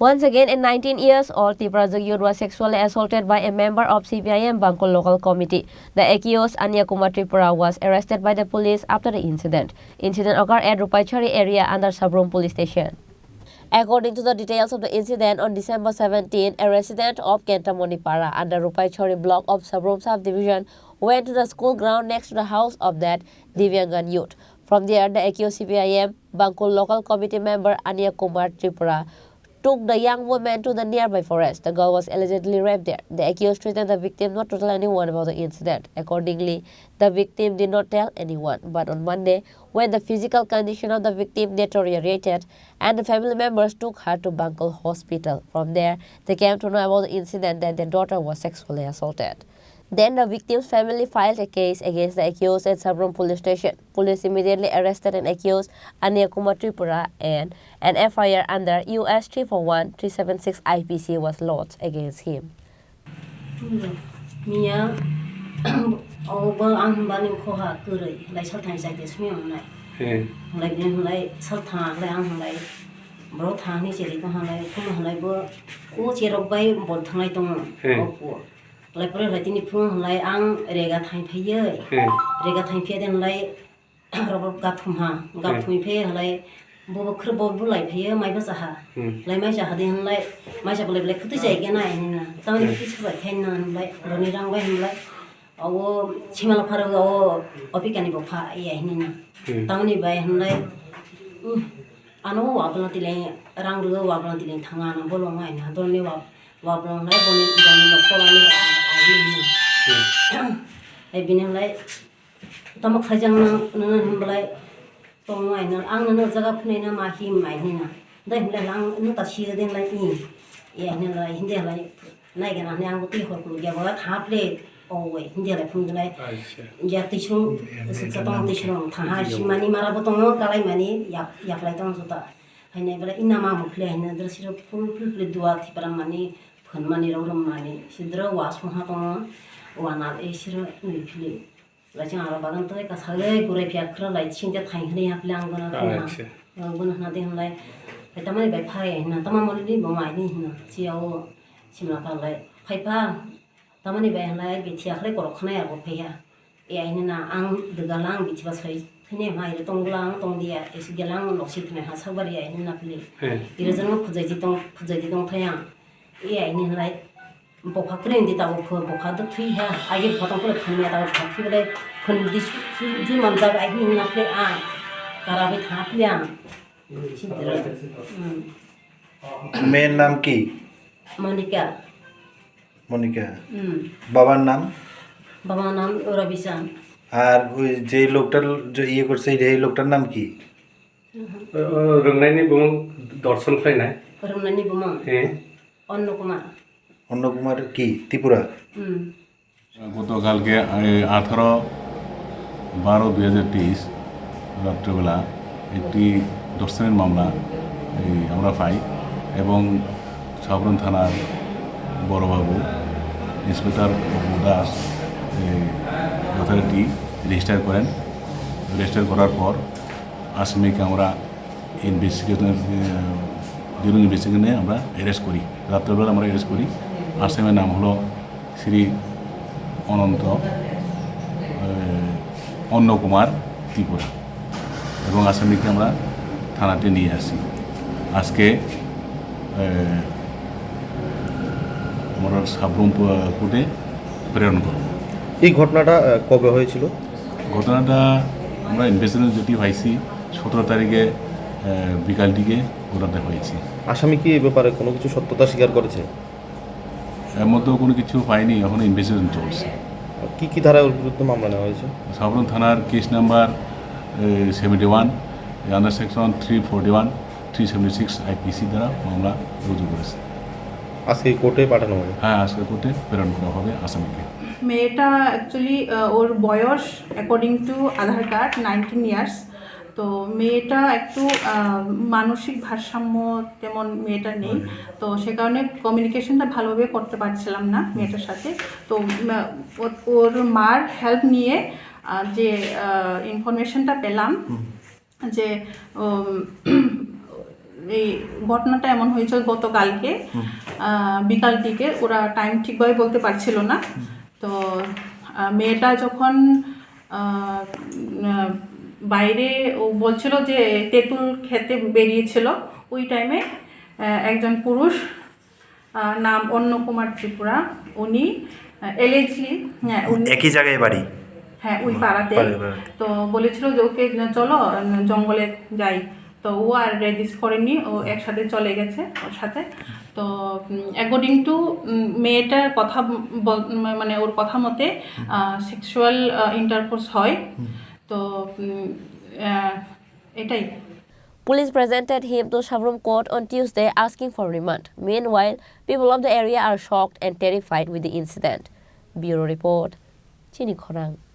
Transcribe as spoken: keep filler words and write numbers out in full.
Once again, a nineteen years old Tiprajwk youth was sexually assaulted by a member of C P I M Bangkul local committee. The accused, Anya Kumar Tripura, was arrested by the police after the incident. Incident occurred at Rupaichari area under Sabrum police station. According to the details of the incident, on December seventeen, a resident of Kentamoni Para under Rupaichari block of Sabrum subdivision went to the school ground next to the house of that Divyangan youth. From there, the accused C P I M Bangkul local committee member Anya Kumar Tripura took the young woman to the nearby forest. The girl was allegedly raped there. The accused threatened the victim not to tell anyone about the incident. Accordingly, the victim did not tell anyone. But on Monday, when the physical condition of the victim deteriorated and the family members took her to Bangkul Hospital, from there, they came to know about the incident that their daughter was sexually assaulted. Then the victim's family filed a case against the accused at Sabrum Police Station. Police immediately arrested an accused, Anya Kumar Tripura, and an F I R under U S three four one three seven six I P C was lodged against him. Miya, obo ang bani khoha kwrwi, lai salthang chai te sumi wngnai. He. Lai bini lai salthang, lai ang lai bro thang ni cheri ko lai, khum lai bo, ko cherok bai bol thanglai tongo. He. Opo. Lai pore lai tini phung lai ang rega thain phaiye. Hmm. Rega thain phaiye den lai rok gathum ha. Hmm. Gathum phaiye lai bo bo khrip bo bo lai phaiye mai ba jaha. Hmm. Lai mai jaha de lai mai jaha lai lai kutu jai gena ai na. Tamani Hmm. kutu jai khain na lai roni rang bai lai. Awo chimala pharo awo opikani bo pha ai ai na. Hmm. Tamani bai lai. Hmm. Ano wabla tilai rang rwgo wabla tilai thanga ano bolong ai na dolni wab wabla lai boni boni nokol ani ai ni. Hmm. Ai bini lai tamo khaijang nang nang himlai tong ai na ang nang jaga phunai na ma him ai ni na dai himlai ang nang ta si den lai ni. Ya ni lai hinde lai. Nai gana hwnwi ang bo twi hor kulu ya bo tha ple o we hindi lai phung lai. Acha. Ya twi sung Hmm, suksa tong twi sung tha ha simani mara bo tongo kalai mani yap yap lai tong juta. Hainai bela ina ma mukhle hainai dra siro phul phul phul dua thipra mani phun mani rok rom mani sidra wa sung ha tongo wa na e siro nui phili. Lai chwng aro bagan twi kasalwi gurai phiya khwra lai singte thai hwnwi hapli ang bono khna. Acha. Ang bono khna de hwnlai. Hai tamani bai phai hwnna tama moli ni bo mai ni hwnna. Chiya o simla pha lai. Phai pha tamani bai hwnlai bithi akhlai korok khna ya bo phai ya. E ai hwnna ang dwgal ang bithi ba sai thwini mai re tong bwla ang tong diya. Esi gela ang nok si thwini ha sak bari ai hwnna pli. He. Iro jano khujai di tong khujai di tong thai ang. E ai hwnlai. Bokha kwrwi di tabuk pho, bokha do thwi ha, agi bokha tong phole phun ya tabuk bokha thwi bole phun di su, su, ju manjak ai hwnwi hwnna khe ang kara bai thang phili ang. Sidra. Hmm. মেয়ের নাম কি? মনিকা। মনিকা। হুম। বাবার নাম? বাবার নাম রবিচাঁদ। আর ওই যে লোকটার যে ইয়ে করছে, এই লোকটার নাম কি? হুম। রংনাইনি বুমুং দর্শন খাইনাই। রংনাইনি বুমুং। হ্যাঁ। অন্ন কুমার। অন্ন কুমার কি ত্রিপুরা? হুম। গতকালকে, এ, আঠারো বারো দুই হাজার তেইশ রাত্রেবেলা একটি ধর্ষণের মামলা, এই, আমরা পাই এবং সাবরুম থানার বড়বাবু ইন্সপেক্টর অপু দাস, এই, যথারীতি রেজিস্টার করেন। রেজিস্টার করার পর আসামিকে আমরা ইনভেস্টিগেশন, আহ, ডিউরিং ইনভেস্টিগেশনে আমরা অ্যারেস্ট করি, রাত্রেবেলা আমরা অ্যারেস্ট করি। আসামির নাম হলো শ্রী অনন্ত, আহ, অন্ন কুমার ত্রিপুরা এবং আসামিকে আমরা থানাতে নিয়ে আসি। আজকে, আহ, আমরা সাবরুম, আহ, কোর্টে প্রেরণ করব। এই ঘটনাটা, আহ, কবে হয়েছিল? ঘটনাটা আমরা ইনভেস্টিগেশন যেটি পাইছি, সতেরো তারিখে, আহ, বিকাল দিকে ঘটনাটা হয়েছে। আসামি কি এ ব্যাপারে কোনো কিছু সত্যতা স্বীকার করেছে? এর মধ্যে কোনো কিছু পাইনি, এখনো ইনভেস্টিগেশন চলছে। কি কি ধারায় ওর বিরুদ্ধে মামলা নেওয়া হয়েছে? সাবরুম থানার case number, A, seventy one, under section three forty one, three seventy six IPC দ্বারা মামলা রুজু করেছে। আজকে কোর্টে পাঠানো হবে? হ্যাঁ, আজকে কোর্টে প্রেরণ করা হবে আসামিকে। মেয়েটা অ্যাকচুয়ালি, আহ, ওর বয়স according to Aadhaar card nineteen years. তো মেয়েটা একটু, আহ, মানসিক ভারসাম্য তেমন মেয়েটার নেই। হুম। তো সে কারণে কমিউনিকেশনটা ভালোভাবে করতে পারছিলাম না মেয়েটার সাথে। তো, উম, ও-, ওর মার হেল্প নিয়ে, আহ, যে, আহ, ইনফরমেশনটা পেলাম, হুম। যে, উম, এই ঘটনাটা এমন হয়েছে গতকালকে, আহ, বিকাল দিকে। ওরা টাইম ঠিকভাবে বলতে পারছিল না। তো আহ, মেয়েটা যখন আহ, উম, আহ, বাইরে, ও বলছিল যে তেঁতুল খেতে বেরিয়েছিল, ওই টাইমে আহ, একজন পুরুষ, আহ, নাম অন্য কুমার ত্রিপুরা, উনি অ্যালেজলি, হ্যাঁ, উনি একই জায়গায় বাড়ি। হ্যাঁ, ওই পাড়াতে। পাড়ায়, পাড়ায়। তো বলেছিল যে, "ওকে, চলো, উম, জঙ্গলে যাই।" তো ও আর রেজিস্ট করেনি, ও একসাথে চলে গেছে ওর সাথে। তো অ্যাকর্ডিং টু মেয়েটার কথা বল-, উম, মানে ওর কথা মতে সেক্সুয়াল ইন্টারকোর্স হয়। তো উম, আহ, এটাই। Police presented him to Sabrum Court on Tuesday, asking for remand. Meanwhile, people of the area are shocked and terrified with the incident. Bureau report, Chini Khorang.